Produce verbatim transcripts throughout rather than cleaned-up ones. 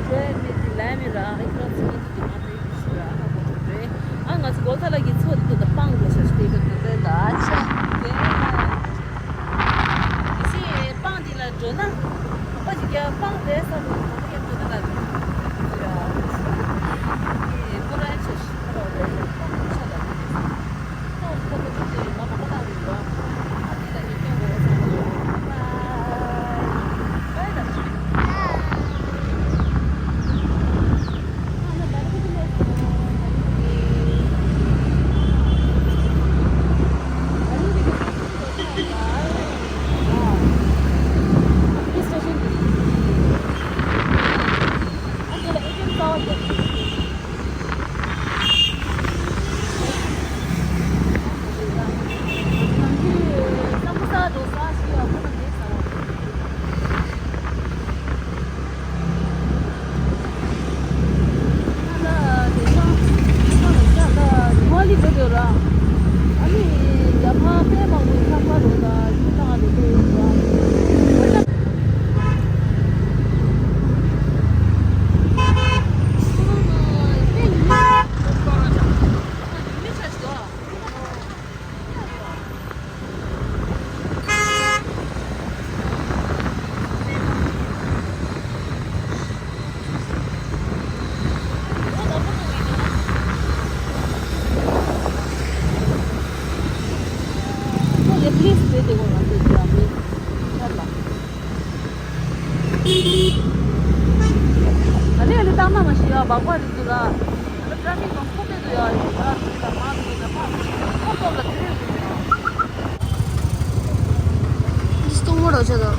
ཁྱོད་མི་དེ་ལན་མི་ར་ཨི་ཁོ་སི་མི་དེ་ང་ཚོ་ཡིན་ཞུ་ར་ཧ་གོ་ཐུབ་རེད། ཨ་ང་ཚོ་གོ་ས་ལ་གི་ཚོ་དེ་ཚོ་ད་སྤང་དགོས་ཤ་ཞུ་དེ་གི་དེ་ཚོ་ད་ཨ་ཆ་དེ། དེ་བཞིན་སྤང་དེ་ལ་འགྲོ་ན་ཁོ་ཅིག་ཀྱང་སྤང་དེ་ས་དེ་ང་ཚོ་ཡང་འགྲོ་ན་ལ་རེད་ཞུ་ར། དེ་ཁོ་ར་ཆ་ཞུ་ཁོ་ར་རེད་སྤང་ཆ་ལ་རེད། ཨ་ནི་ཨ་ནི་བཏང་ན་མ་ཤི་ཡ་སྦག་སྦག་རེད་འདུག་ལ། ཨ་ནི་ཊ་ཕིག་དང་ཁོ་པེ་དུ་ཡ་ཡོད་ལ་དུ་ཡ་མ་དུ་ཡ་མ་ཁོ་ཏོག་ལ་དུ་ཡ་ཡོད། འདི་སྟོང་མོ་རོ་ཆ་དང་།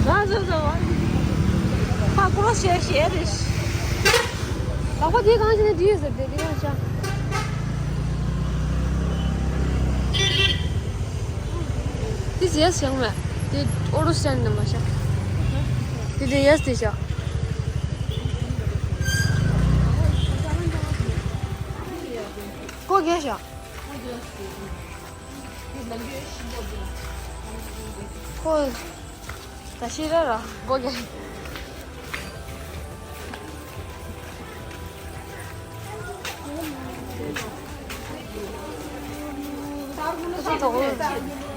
ར་ཟ་ཟ་བ། ཧ་ཀོ་རོ་ཤེ་ཤེ་རེ་ཤི། ལག་པ་དེ་གང་ཞིག་ནས་འདི་ཡོད་ཟེར་ཏེ་དེ་གང་ཤ། དེ་ཟེར་ཡས་བྱུང་མེད། དེ་ཨོ་རོ་སི་ཅན་ནི་མ་ཤ། དེ་དེ་ཡས་དེ་ཤ། ཀོ་གེ་ཤ། ཁོ། ད་ཤི་ར་ར་བོ་གེ།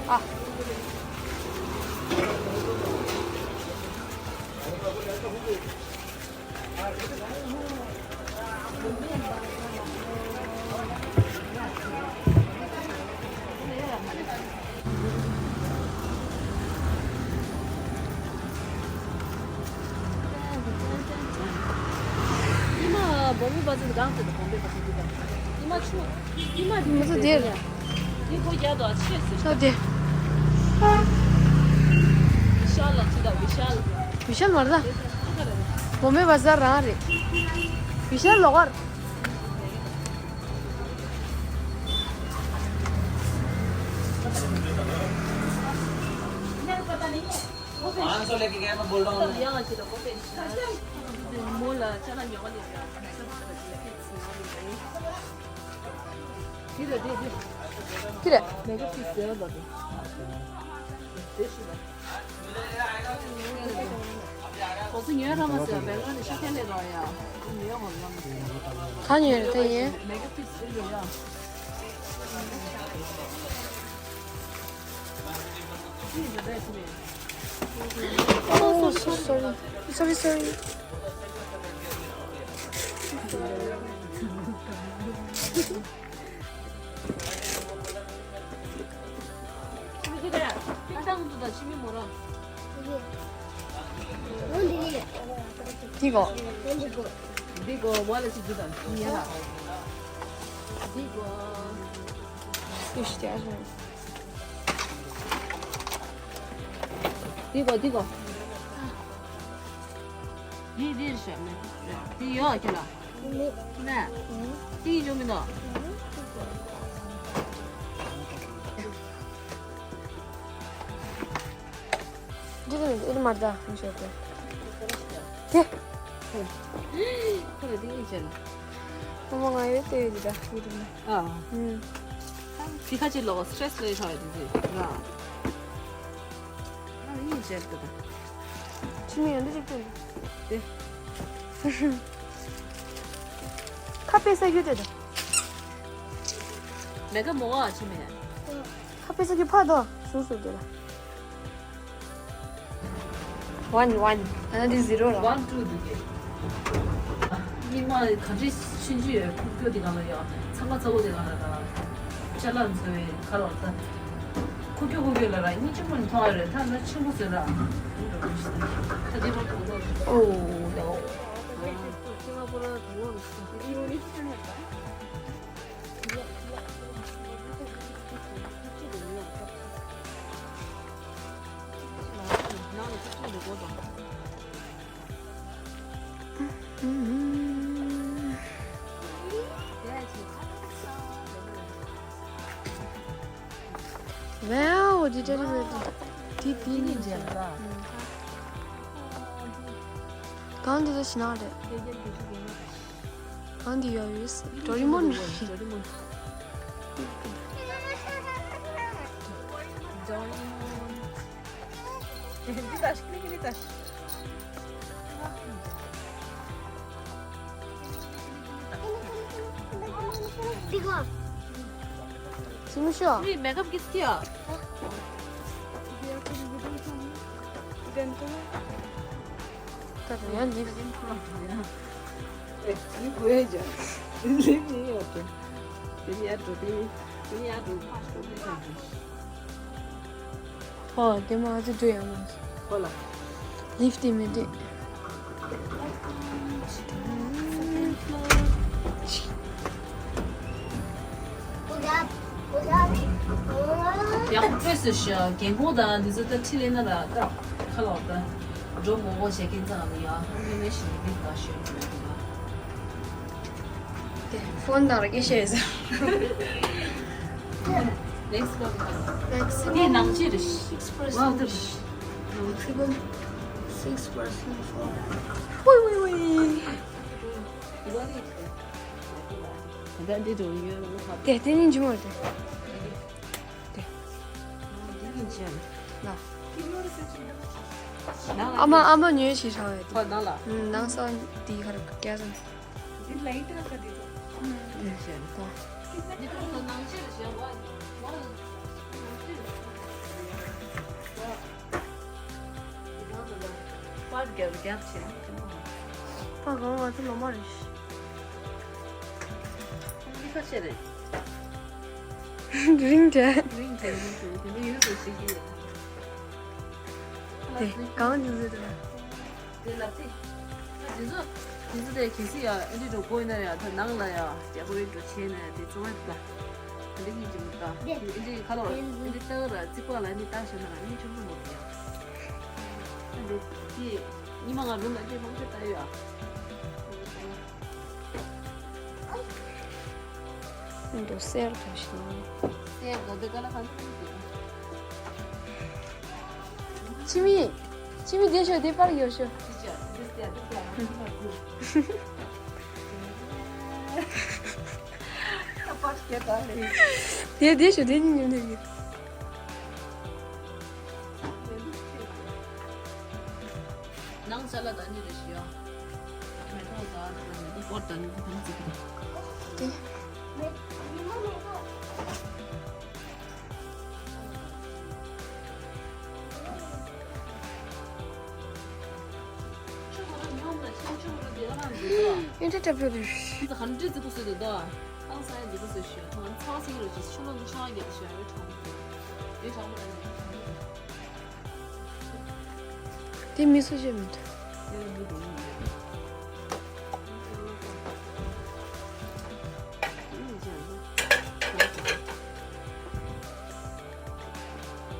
ཨ། ཉི་མ་བོ་མོ་བ་ཚོ་གང་ཚོད་དུ་གོམ་པའི་བ་ཚོ་འདུག་ག་ཉི་མ་ཆུ། ཉི་མ་ཉི་མ་ཚོ་དེར། འདི་སྒོ་རྒྱག་དོ་ཆེ་སུ། ཚོ་དེ། བི་ཤལ་ལ་ཅི་ད་བི་ཤལ། བི་ཤལ་མ་རེད་ད། བོ་མོའི་བ་ཟ་རང་རེད། བི་ཤལ་ལོག་གར། पाँच सौ लेके गया, मैं बोल रहा हूँ। ཁྱི་རེད། ཁོ་ཚོ་ཉོས་ར་མ་ཟེར་བ་བེང་ལོར་ནས་ཤི་ཁན་ལས་རོ་ཡ། ཉོས་ཧོ་ལ་མ་ཟེར། ད་ཉོས་རེད་ད་ཡིན། ཨོ་སོ་སོ་སོ་རི། སོ་རི་སོ་རི། འདི་གོ། འདི་གོ་མ་ལ་ཅི་འདུག་དང་ཉེ་ལ། འདི་གོ། ཡོ་ཤི་ཏི་ཨ་རོ། འདི་གོ་འདི་གོ། འདི་འདི་རེད་ཤག་ནི། འདི་ཡོད་ཁྱོད་ལ། ནི། ནས། འདི་ཡོད་མི་འདུག་འདི་ནི་ཨེ་མར་ད་མི་ཤོར་ཏེ། དེ། ཁོ་ལ་འདི་ཡིན་ཅན། ཨ་མ་ང་ཡོད་དེ་ཡོད་ད་ཡོད་དེ། ཨ། ཨུམ། འདི་ཁ་ཅིག་ལོག་སི་ཊེ་རེ་སི་ལས་ཐོག་ཡོད་དེ་ཟེར་ར། ཅེར་ཏེ་དང་། ཕྱི་མི་ཡོང་འདི་ཅིག་སྟོན། དེ། ཁ་པེ་ས་རྒྱུ་དེ་དང་། མེ་ག་མོ་བ་ཕྱི་མི། ཁ་པེ་ས་རྒྱུ་ཕ་དོ་སུ་སུ་དེ་ལ། One, one. Another zero ར། One, two འདུག་གི། སྙིགས་མ་ག་འདྲ་ཆུང་ཆུང་ཡོད་ཁུག་ཀྱོག་དེ་གང་ལ་ཡོད། ཚང་མ་ཚ་བོ་དེ་གང་ལ་ར། ཅ་ལག་འཛོལ་བའི་ཁ་ལོ་ད། ཁུག་ཀྱོག་ཁུག་ཀྱོག་ལ་ར་སྙིང་རྗེ་མོ་ནི་མཐོང་ཡ་རེད། ད་ན་ཆེན་པོ་ཟེར་ར། ད་དེ་རོ་གོ་གོ། Oh no. Wow, འདི་ལྟར་རེད། དེ་དེ་གཉིས་མཇལ་ལ། གང་འདི་ལ་ཞི་ན་རེད། གང་འདི་ཡོད་ཡོད། ཌོ་རི་མོན་རེད། ཌོ་རི་མོན། ཌོ་རི་མོན། འདི་ལྟ་ཞིག་འདི་ལྟ་ཞིག་འདི་གོ། སུ་མི་ཤོག་འདི་མེ་ཀབ་ཀིས་ཀྱི་ཡ། ད་ཡང་འདི། ཨོ་དེ་མ་ཨ་ཙི་འགྲོ་ཡ་མ། ཧོ་ལ། ལིཕ་དེ་མི་འདུག་ཡག་པོ་སུ་ཤ་རྒན་གོག་དང་འདི་ཚོ་ད་ཁྲིད་ལེན་ན་ལ་ད་ཁ་ལོག་ད་འགྲོ་མོ་གོ་བྱེད་མཁན་ཚང་ལ་ཡ་ཨ་མེ་མེ་ཞིག་འདི་ག་ཤོད་ན་ཡ། དེ་ཕོན་ནང་ལ་སྐད་བཤད་ཟེར། Next one. Maximum དེ་ནང་ཆེ་རེད། Six percent. Wow, དེ་རེད། Maximum six percent for. ཝི་ཝི་ཝི། ད་འདི་འགྲོ་ཡོད་ལ་ཁ། དེ་དེ་ནི་འཇུ་མོ་དེ། དེ། དེ་ནི་ཅན། ལ། ཨ་མ་ཨ་མ་ཉོས་ཤིག་ཧྲ་བས་དེ། ཁོ་ནང་ལ། ནང་ས་དེ་ཧར་རྒྱ་ཟམ། འདི་ལའི་ཏྲ་ཀ་འདི་ཚོ། འདི་བྱས་ན། འདི་ཚོ་ནང་ཆེར་བཞག་པ། པར་རྒྱབ་རྒྱབ་བྱས་ན་ཅི་མ། པར་གང་བ་ཚོ་ལོ་མ་རེད། འདི་ཁ་ཤས་རེད། རིང་དྲན། རིང་དྲན་རིང་དྲན་དེ་འདྲ་ཡོད་ཚོད་ཞིག་གི། དེ་གང་འདི་ཚོ་དེ་ལ། དེ་ལ་དེ། ད་དེ་ཚོ། དེ་ཚོ་དེ་གལ་སྲིད་ཡ་ཨེ་འདྲི་འགྲོ་དགོས་ཡིན་ན་ཡ་ད་ནང་ལ་ཡ་རྒྱ་གོ་རི་འགྲོ་བྱས་ན་ཡ་དེ་ཚོ་བ་ད། ཨེ་འདྲི་གཉིས་ཀྱི་མུ་ད། ཨེ་འདྲི་ག་ལ་བ་ཨེ་འདྲི་ལྟ་ག་ར་རྩིག་པ་ལ་ནི་ལྟ་བྱས་ན་ར་ནི་ཆུང་ཆུང་མོ་དེ་ཡ། ཨེ་འདྲི་དེ། ཉི་མ་ང་རུ་ལ་ཅེ་མང་ཆེ་ལྟ་ཡོད་ཡ། འདུག་སེར་དུ་ཞིག་ན། སེར་དུ་འདི་ག་ལ་ག་འདུག་ཕྱི་མི། ཕྱི་མི་བདེ་ཤོག་བདེ་པར་ཡོད་ཤོག་དེ་བདེ་ཤོག་དེ་ཉིད་ཉོ་ནས་ཡོད། ནང་ས་ལ་ད་ནི་རེ་ཞིག་ཡོད། མེ་ཏོག་ད་ནི་མེ་ཏོག་སྐོར་ད་ནི་ད་ནི་ཙིག་གི་ད། དེ། ཨིན་ཏྲ་ཏྲ་པྲ་དེ། ཧན་ཏྲ་ཏྲ་པྲ་དེ། ཁང་ས་ཡ་འཛུགས་སུ་འདུག་དོ། ཁང་ས་ཡ་འཛུགས་སུ་ཞུ། ཐང་ཚ་སིང་རུ་ཅི་ཆུ་ལོ་ནི་ཆང་གི་ཞུ་ཡ་ཡོད་ཐང་། ཡོད་ཐང་མ་ན་ནི། དེ་མི་སུ་ཞིག་མི་འདུག་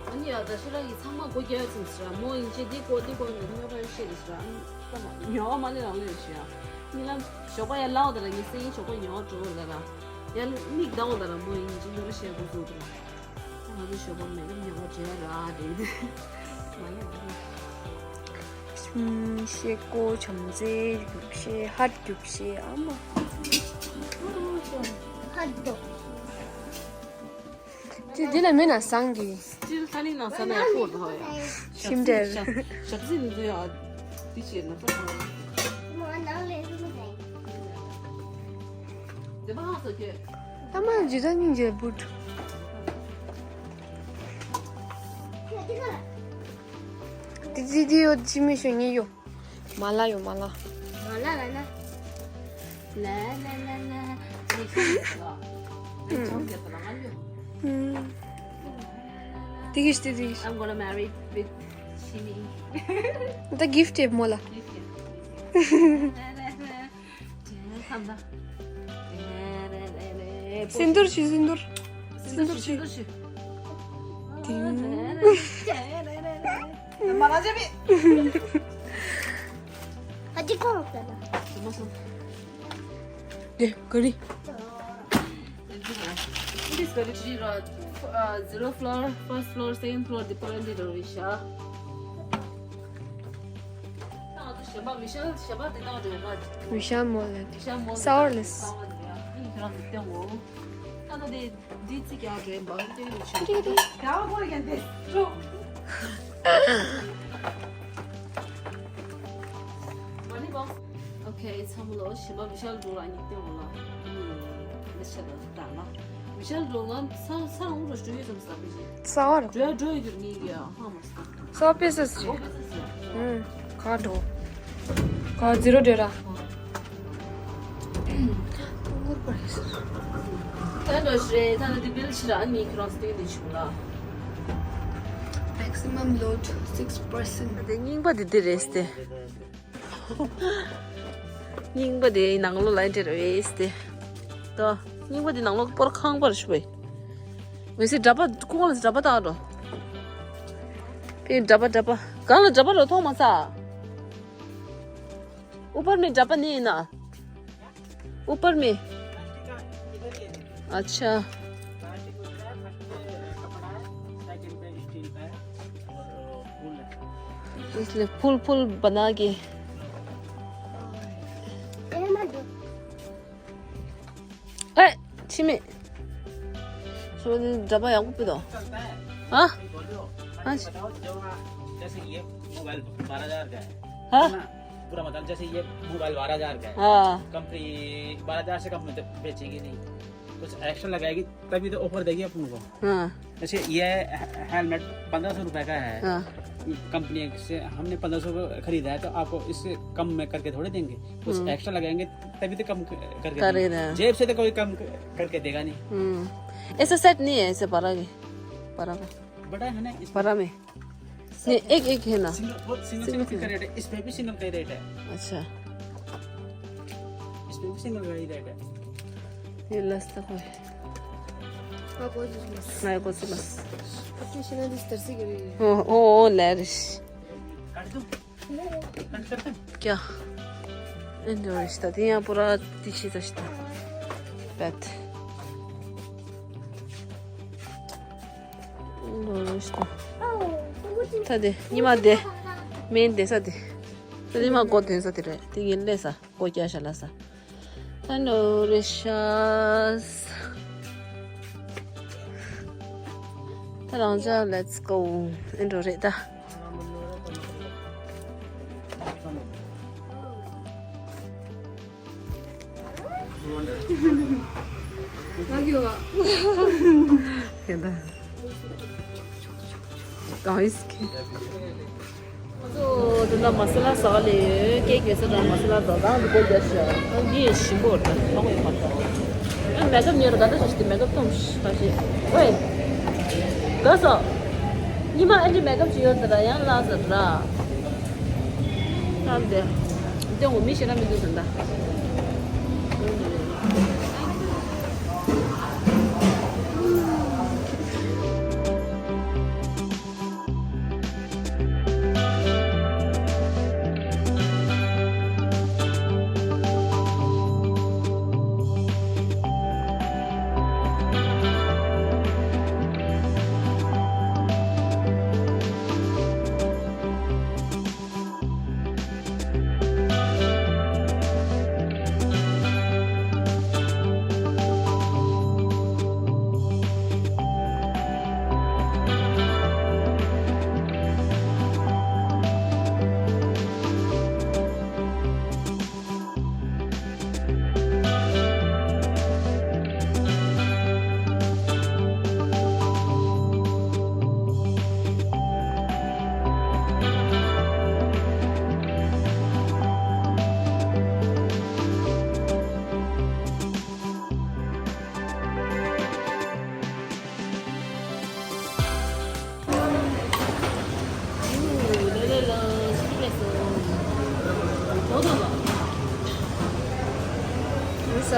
ཨ་ནི་ཡ་ད་ཤི་ར་ཡི་ཚང་མ་སྒོ་རྒྱག་ཡོད་ཚང་ཟེར་ར་མོ་ཡིན་ཅེ་འདི་སྒོ་འདི་སྒོ་ནི་ཉོ་བ་ཡོད་ཤེས་རེད་ཟེར་ར་ཨ་ནི་ཉོ་བ་མ་ལེ་རང་ལེ་ཡོད་ཤེས་ཡ་ཉི་ལ་ཞོགས་པ་ཡ་ལའོ་ད་ར་ངས་སེ་ཡིན་ཞོགས་པ་ཉོ་བ་འགྲོ་བ་ལ་ར་ཡ་མིག་ལྡང་བ་ད་ར་མོ་ཡིན་ཅེ་ཉོ་ར་ཤེས་སྒོ་ཚུགས་ད་ར། ང་ཚོ་ཞོགས་པ་མེད་ན་ཉོ་བ་བྲལ་ར་དེ་དེ། མ་ཡིན་ར། ཤེལ་སྒོ་བྱམས་བརྩེ་རྒྱུག་ཤེལ་ཧར་རྒྱུག་ཤེལ་ཨ་མ། ཧར་རྒྱུག་དེ་དེ་ལ་མེད་ན་བཟང་གི། སྤྱིར་ལྷ་གླིང་ནང་ས་ན་ཡག་པོ་འདུག་ཡ། ཞིམ་འདྲ། ཞག་རྩི་འདི་ཚོ་ཡ། འདི་བྱས་ན་ས། དེ་མ་ཧ་སོ་ཁྱོད། ཨ་མ་ཇི་ལྟར་སྙིང་རྗེ་བུད། དེ་དེ་དེ་ཡོད་ཅི་མི་ཤོད་ཉེ་ཡོད། མ་ལ་ཡོད་མ་ལ། མ་ལ་ལ་ན། ལ་ལ་ལ་ལ། ཨུམ། དེ་གིས་དེ་དེ་གིས། I'm gonna marry with Shimi. ད་གིཕ་ཊི་མོ་ལ། སིནྡུར་ཞུ་སིནྡུར། སིནྡུར་ཞུ། སིནྡུར་ཞུ། མ་ལ་ཇེ་མི། ཨ་ཅི་ཀོ་ལ་ད། དེ་ག་རེ། This is very zero, uh, zero floor, first floor, second floor, different area. ང་ཚོ་གཞན་པ་མི་ཤ་གཞན་པ་དེ་དག་རེད་ལ། མི་ཤ་མོ་ལ། མི་ཤ་མོ་ལ། སའོར་ལེས། སའོར་ལེས་ཡ། ཁྱེད་རང་མི་སྟོན་འོ། ད་ལྟ་དེ་འདི་ཙི་ཀྱང་རེད་འབའ་སྟོན་ཡོད་ཆུ། ཀྲིག་ཀྲིག་ཀྲིག། ད་བ་ཀོ་རེ་ཀན་ཏེ་ཅོ། མ་ནི་བ། ཨོ་ཁེ། ཚང་མ་ལོ་གཞན་པ་མི་ཤ་ལ་འགྲོ་ལ་ཉིད་སྟོན་འོ་ལ། མི་ཤ་ལ་ད་ལ། མི་ཤ་ལ་འགྲོ་ང་ས་ས་ལ་འུར་རོ་ཞུ་ཡོད་ཙམ་ས་པི་ཞིག་སའོར། འགྲོ་ཡ་འགྲོ་ཡོད་རྒྱུར་ངེས་ཀྱི་ཧ་མ། སོ་པེ་སི་སི། ཨུམ། ག་འགྲོ། ག་ཛི་རོ་འདྲ་ར། ད་འགྲོ་ཤི་རེད། ད་ནི་དེ་བིལ་ཤི་ར་ཨ་ནི་ཁྱོད་རང་སྟེང་དེ་བྱུང་ལ། Maximum load six percent. དེ་རྙིང་པ་དེ་དེ་རེད་སྟེ། རྙིང་པ་དེ་ནང་ལོགས་ལ་འདྲ་རེད་སྟེ། ད་རྙིང་པ་དེ་ནང་ལོགས་པོར་ཁང་པར་ཤི་བས། འོད་ཟེར་འདྲ་པ་ཁུག་ལ་འདྲ་པ་བཏང་འགྲོ། དེ་འདྲ་པ་འདྲ་པ། གང་ལ་འདྲ་པ་རོ་མཐོང་མ་ཚ། ऊपर में འདྲ་པ་ནི་ཡིན་ན། ऊपर में। अच्छा। इसलिए फूल फूल बना के। ཨེ། ཕྱི་མིག་ཚོ་འདྲ་པ་ཡག་པོ་སྤུས་དོ། हाँ? हाँ? बताओ, जो वहाँ, जैसे ये मोबाइल बारह हज़ार का है, हाँ? है ना? पूरा मतलब, जैसे ये मोबाइल बारह हज़ार का है, हाँ। कंपनी बारह हज़ार से कम में तो बेचेगी नहीं, कुछ एक्स्ट्रा लगाएगी, तभी तो ऑफर देगी अपन को। हाँ। जैसे ये हे-, हेलमेट पन्द्रह सौ रुपए का है। हाँ। कंपनी से हमने पन्द्रह सौ का खरीदा है, तो आपको इससे कम में करके थोड़े देंगे, कुछ हम्म। एक्स्ट्रा लगाएंगे, तभी तो कम क-, करके करेगा। देंगे। जेब से तो कोई कम क-, करके देगा नहीं। हम्म। ऐसा सेट नहीं है, ऐसे बारह के, बारह का। बड़ा है ना, इस बारह में। नहीं, एक, एक है ना। सिंगल, वो सिंगल, सिंगल, सिंगल का रेट है, इस पे भी सिंगल का ही रेट है। अच्छा। इस पे भी सिंगल का ही रेट है। ये लास्ट तक है। हाँ, कोई चीज़ बस। हाँ, कोई चीज़ बस। अपनी शिना दिस तरसी के लिए। ओ, ओ, ओ, लैरिश। काट दूँ? काट करते हैं? क्या? एंजॉय रिश्ता थी यहाँ पूरा तीखी रिश्ता। बैठ। ད་དེ་ཉི་མ་དེ་མེན་དེ་ས་དེ། ད་ཉི་མ་སྒོ་དེ་ས་དེ་རེད། དེ་ཡིན་ལས་ས་སྒོ་རྒྱག་ཤ་ལ་ས། ད་ནོ་རེ་ཤ་ད་རང་ཅག let's go. ཨེ་འགྲོ་རེད་ད། དང་ཨིས་ཀི། ཚོ་དེ་འདྲ་མ་སི་ལ་ཟ་ལེ་ཡོད། ཀེ་ཀེ་སི་དང་མ་སི་ལ་དང་དང་འདི་གོ་རྒྱ་ཤ། ཨ་འདི་ཡེ་ཞིམ་པོ་རེད། ཨ་ངོ་ཡེ་མ་ཐོག་ཨ་མེ་ཀབ་ཉེ་རུ་ག་འདྲ་ཞིག་དེ་མེ་ཀབ་གཏོང་ཤ་ཤེ། ཝེ། ག་སོ། ཉི་མ་ཨ་འདྲི་མེ་ཀབ་ཅིག་ཡོད་ཟེར་ར་ཡང་ལ་ཟེར་ར། ཨ་འདི། འདི་འོ་མི་ཤེས་ན་མི་འདུག་ཟེར་ད།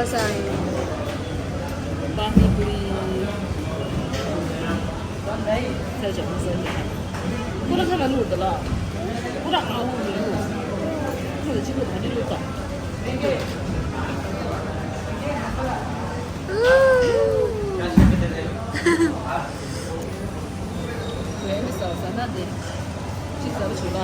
ས་ཡིན། པཱ་ནི་པུ་རི། ས་ཆ་མ་ས་ཆ། ཀུ་ར་ཁ་ལ་ལུག་དེ་ལ། ཀུ་ར་ཨ་ཧུ་ལུག་ལུག་ལུག་ཅི་ལུག་ག་ནི་ལུག་དང་། བའི་མི་ཟ་ཟ་ན་དེ་ཅི་ཟ་རུ་བྱུང་ན།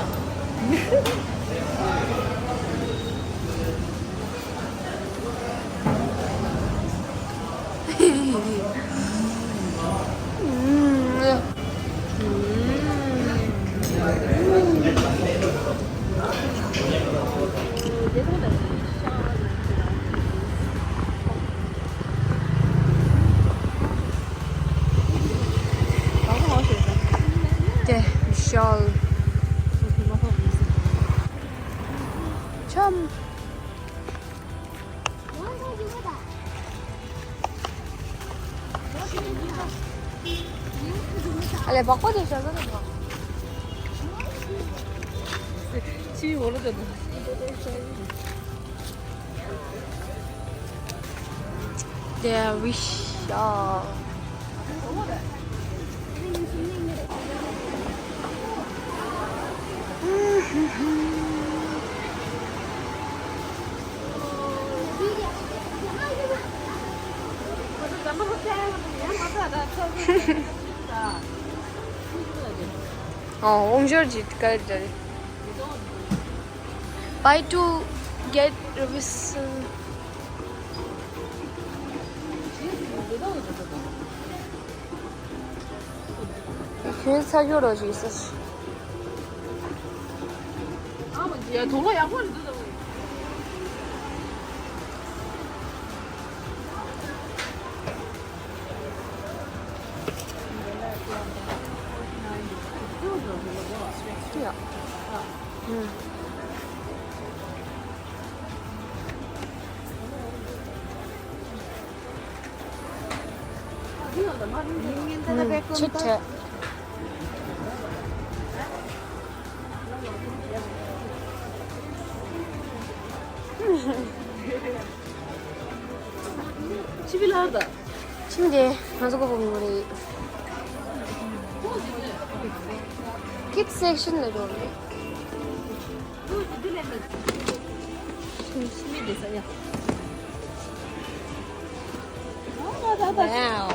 དེ་ཤོལ། ཆམ། ཨ་ལེ་བག་པ་དེ་ཤ་ཟ་རེད་བ། ཆི་འོ་ལོ་དེ་དང་། དེ་བི་ཤ། ཨོ། འོང་ཞོར་གྱི་ག་རེ་རེད། Buy two get rupees. ཁྱོད་ཚ་ཡོད་རོ་ཞིག་ཟེར། ཡ་དུག་ལོག་ཡག་པོ་རེད་འདུག་ད། ཡ། ཨུམ། ཕྱི་དྲོད། ཕྱི་བི་ལར་ད། ཕྱི་མི་དེ་ང་ཚོ་གོ་བོ་མི་རེད། Kids section ལ་འགྲོ་རེད། Wow.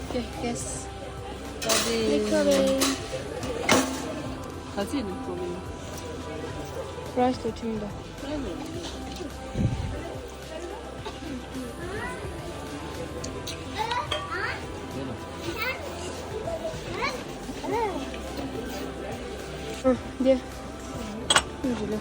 Okay, yes. Recovering. Recovering. Price to tune down. ཨ། འདི། འདི་ལ།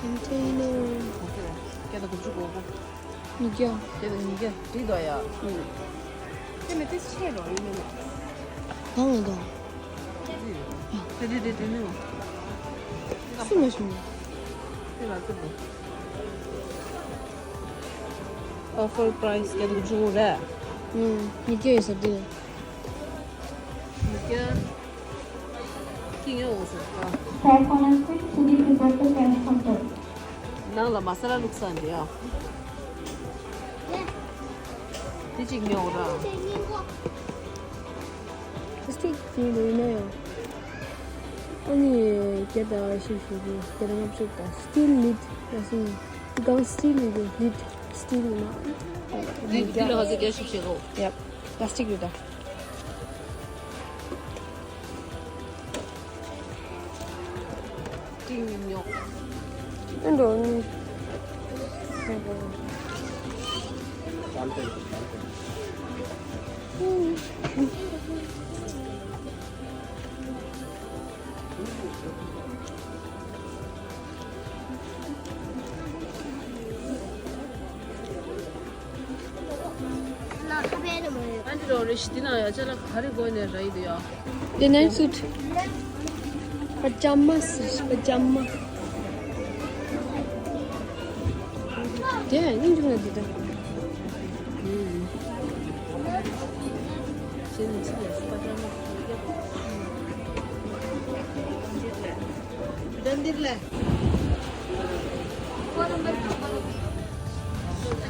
Container. སྐད་དང་དགུ་བཅུ་གོ་དགུ། ཉིས་བརྒྱ། སྐད་དང་ཉིས་བརྒྱ་འགྲིག་འདུག་ཡ། ཨུ། དེ་ནས་ཏིས་ཆད་འགྲོ་ཡིན་མིན་ནོ། གང་ལ་འདུག་དེ་དེ་དེ་དེ་ནི་མ། སུ་མ་བྱུང་། དེ་ལ་ཙི་འདུག Offer price སྐད་དང་དགུ་བཅུ་གོ་དགུ་རེད། ཨུ། ཉིས་བརྒྱ་ཡོད་ས་དེ། ཉིས་བརྒྱ། ཁྱི་ངན་འོང་ཟེར་ཨ། Five one six, please report to cash counter. ནང་ལ་མ་ས་ལ་བླུགས་ས་འདི་ཨ། དེ་གཅིག་ཉོ་ར། སི་ཊིག་ཅིག་འདུག་ཡིན་ན་ཡང་། ཨ་ནི་བརྒྱ་དང་བཞི་བཅུ་ཞེ་དགུ། བརྒྱ་དང་ལྔ་བཅུ་དང་སི་ཊིལ་ལིཌ་ལ་སིང་། སྒང་སི་ཊིལ་ལིཌ་ལིཌ་སི་ཊིལ་ཡིན་ན། ལིཌ་འདི་ལ་ང་ཚོ་བརྒྱ་བཞི་བཅུ་ཞེ་དགུ། ཡ། པ་ལ་སི་ཊིག་ལིཌ་ད། ཏིང་ཉོག་ཨེ་འགྲོ་ནི། ལ་ཁ་པའི་ནི་མོ། རོ་རེ་ཤི་དེ་ན་ཡ་ཅ་ལག་ག་རེ་དགོས་ནས་ར་ཡི་དུ་ཡ། དེ་ནས་སུད། པ་ཅམ་མ་སི་པ་ཅམ་མ། དེ་ཡང་སྙིང་རྗེ་མོ་འདི་ད། ཨུམ། ཞེས་ནས་ཕྱི་ནས་སུ་པ་ཅམ་མ། ད་འདིར་ལ།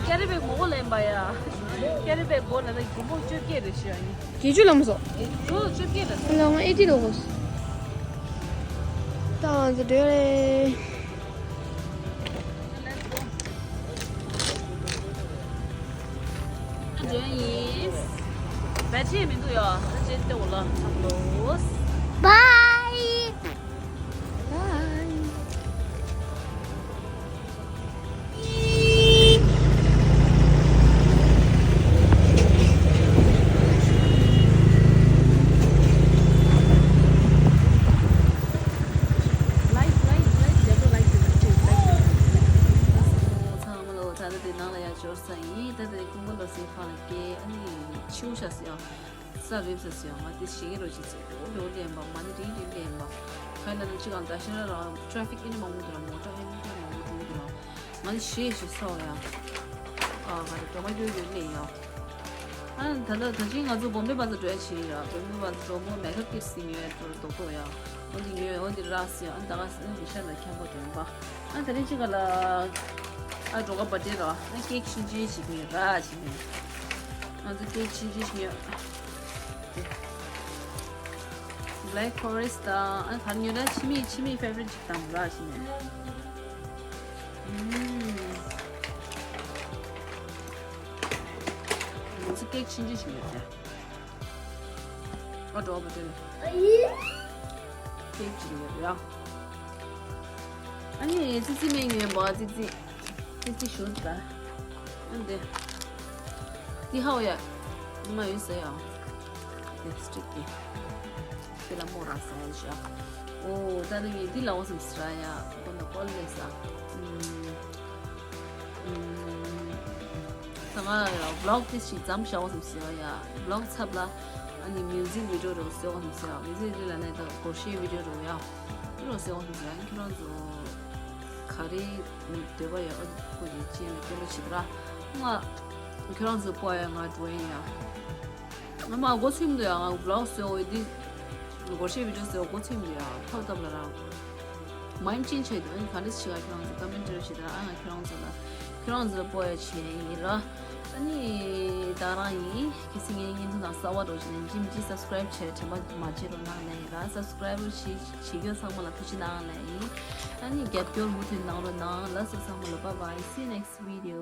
ཀེ་རི་བེག་མང་པོ་ལེན་པ་ཡ། ཀེ་རི་བེག་སྒོ་ནས་ད་རྒྱུན་པོ་བཅོ་བརྒྱད་རེ་ཞུ་ཡ་ཡིན། བརྒྱད་ཅུ་ལ་མ་སོ། བཅོ་བཅོ་བརྒྱད་རེ་སོ། ལ་ང་ཨེ་ཏི་ལོ་གོ། ད་ང་ཚོ་འདོད་རེད། འདོད་ཡིན། བེ་ཊི་རི་མི་འདུག་ཡ། ད་ཅེས་ཏེ་འོ་ལ་ཚང་ལོ། Bye. Bye. ཚང་མ་ལོ། ད་ལྟ་དེ་ནང་ལ་ཡར་འབྱོར་ས་ཡིན། ད་ལྟ་ཀུན་དགའ་བློ་གསལ་ཁང་ལ་སྐྱེལ། ཨ་ནི་ཕྱིའུ་ཤ་ཟེར་ཡང་ས་རེབ་ས་ཟེར་ཡང་ང་དེ་ཞེ་གི་རོ་ཅིག་ཟེར། འོ་འདྲ་བོ་ལེན་པ་མ་ནི་རིང་རིང་ལེན་པ། ག་ཡིན་ན་ཅི་གང་ད་ཤི་ན་རང་ཊ་ཕིག་ཨེ་ནི་མང་པོ་འདུག་ར། མོ་ཊ་ཨེ་ནི་མང་པོ་འགྲོ་གི་ར། ང་ནི་ཞེ་ཞེ་སོག་ཡ། ཨ་ང་དེ་འགྲོ་མ་འགྱོ་ཡོད་ལེན་ཡ། ཨ་ད་ལྟ་ད་ཅི་ང་ཚོ་བོམ་བེ་བ་ཚོ་འགྲོ་ཡ་ཆེ་ཡ། བོམ་བེ་བ་ཚོ་འགྲོ་མོ་མེ་ཁབ་ཀིཊ་སི་ཉོ་ཡ་འགྲོ་རྡོག་རྡོག་ཡ། འོ་འདི་ཉོས། འོ་འདི་རག་སི་ཨ་ད་ག་སི་ཨ་འདི་ཤ་ལ་ཁྱམ་པོ་དོན་པ། ཨ་ད་རིང་ཅི་ག་ལ་ཨ་འགྲོ་ག་པ་ཏི་ར། ཨ་ཀེག་ཆུང་ཆུང་ཞིག་ཉོས་ར་ཞིག་ཉོས། ང་ཚོ་ཀེག་ཆུང་ཆུང་ཞིག་ཉོས། Black Forest དང་ཨ་ག་རེ་ཉོས་ར། ཕྱི་མི་ཕྱི་མི་ཕེ་ཝ་རིཊ་ཅིག་དང་ར་ཞིག་ཉོས། ཨུམ། ང་ཚོ་ཀེག་ཆུང་ཆུང་ཞིག་ཉོས་ཏེ། ཨ་འགྲོ་བ་དེ་ནི་ཀེག་ཅིག་ཉོས་ཡ། ཨ་ནི་ཙི་ཙི་མེ་ཉོས་པ། ཙི་ཙི་ཙི་ཙི་ཞུ་ད། ཨ་འདི་འདི་ཧའོ་ཡ། འདི་མ་ཡོད་ཟེར་ཡ། འདི་སི་ཊིག་འདི་འདི་ལ་མོ་ར་ཟེར་ཡ་ཞག་འོ་ད་ནི་ངས་འདི་ལ་འོ་སེམས་སི་ར་ཡ། ཁོ་ན་ཀོལ་ལེ་ས། ཨུམ། ད་ང་བི་ལོག་དེ་ཞིག་མཚམས་བཞག་འོ་སེམས་སི་ར་ཡ། བི་ལོག་ཚབ་ལ་ཨ་ནི་མིའུ་ཟིག་བི་ཌི་ཡོ་རོ་སེ་འོ་སེམས་སི་ར། མིའུ་ཟིག་རི་ལ་ནས་ད་སྒོར་གཞས་བི་ཌི་ཡོ་རོ་ཡ། འདི་རོ་སེ་འོ་སེམས་སི་ར། ཁྱོད་རང་ཚོ་ག་རེ་འདོད་པ་ཡོད། ཨ་ཁོ་ཡི་ཅན་ལ་སྐྱོན་པ་བྱེད་དྲ། ང་ཁྱོད་རང་ཚོ་པོ་ཡ་ང་འགྲོ་ཡིན་ཡ། ང་མ་འགོ་ཚུགས་མི་འདུག་ཡ། ང་བི་ལོག་བཟོ་འོ་འདི་སྒོར་གཞས་བི་ཌི་ཡོ་བཟོ་འགོ་ཚུགས་མི་འདུག་ཡ། ཐོབ་ཐབ་ལ་རང་མ་ཡིན་ཅིན་ཆེ་འདུག་ཨ་ནི་ག་འདྲ་ཞིག་ཨ་ཁྱོད་རང་ཚོ་ཀོ་མེན་ཊི་རི་བྱེད་དྲ། ཨ་ང་ཁྱོད་རང་ཚོ་ལ་ཁྱོད་རང་ཚོ་ལ་པོ་ཡ་བྱེད་ཡིན་ར། ཨ་ནི་ད་རང་ཡིན། གལ་སྲིད་ངའི་བརྙན་ཐུང་དང་གསར་པ་འགྲོ་བྱེད་ནས་ཅིམ་ཅི་སབ་སི་ཀ་རའིབ་བྱས་དྲན་པ་མ་བརྗེད་རོགས་གནང་ལེ་ཡིན་ར། སབ་སི་ཀ་རའིབ་བྱེད་བྱེད་མཁན་ཚང་མ་ལ་ཐུགས་རྗེ་གནང་ལེ་ཡིན། ཨ་ནི་རྒྱབ་སྐྱོར་མུ་མཐུད་གནང་རོགས་གནང་། ལགས་སོ་ཚང་མ་ལ། Bye bye, see you next video.